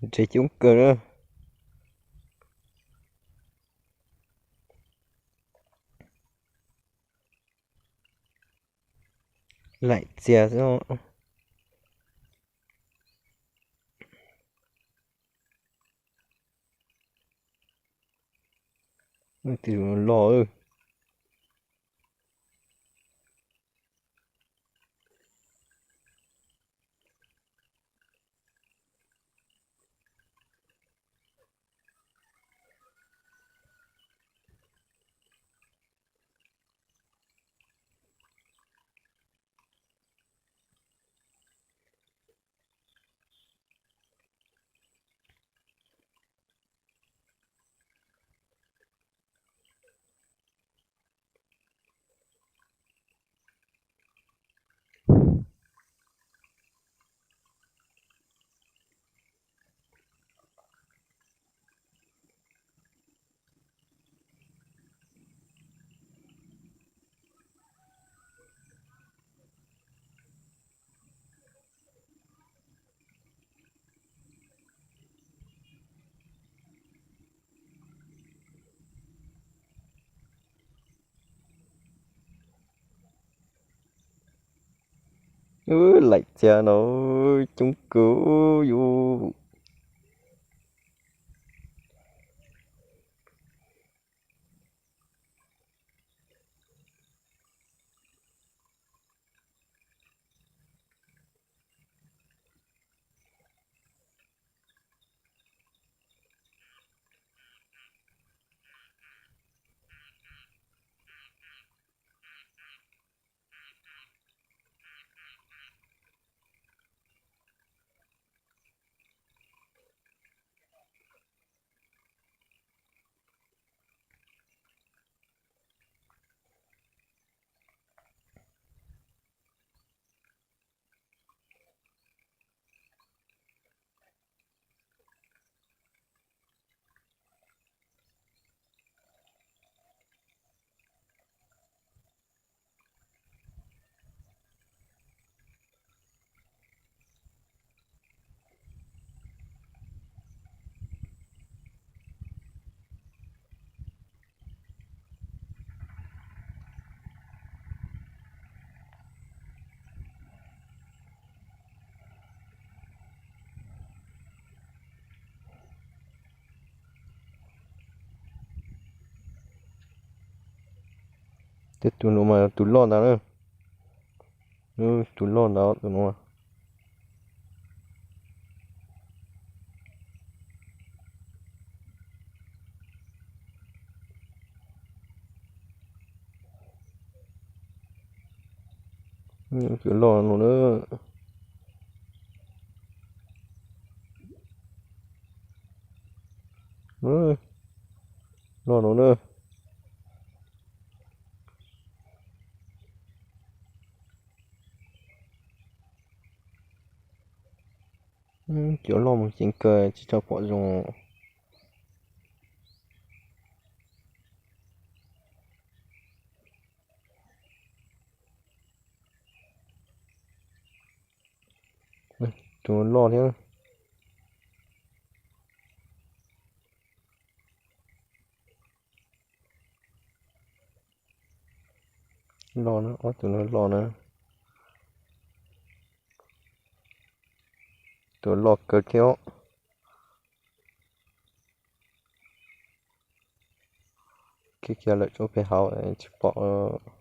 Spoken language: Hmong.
Ntses coob kawg na. Laim txias xwb. Tus loj. Laim txias no coob kawg yus. Tej tus no mas tus loj ntawd na. Tus loj ntawd tus no. Cov loj no na. Loj no na. Cov loj mus ceev kawg tsis tshua pom zoo. Tus loj thiab. Loj na, ob tug no loj na. Tus loj kawg thiab. Khiav khiav lawm tsob pem hauv tsis pom.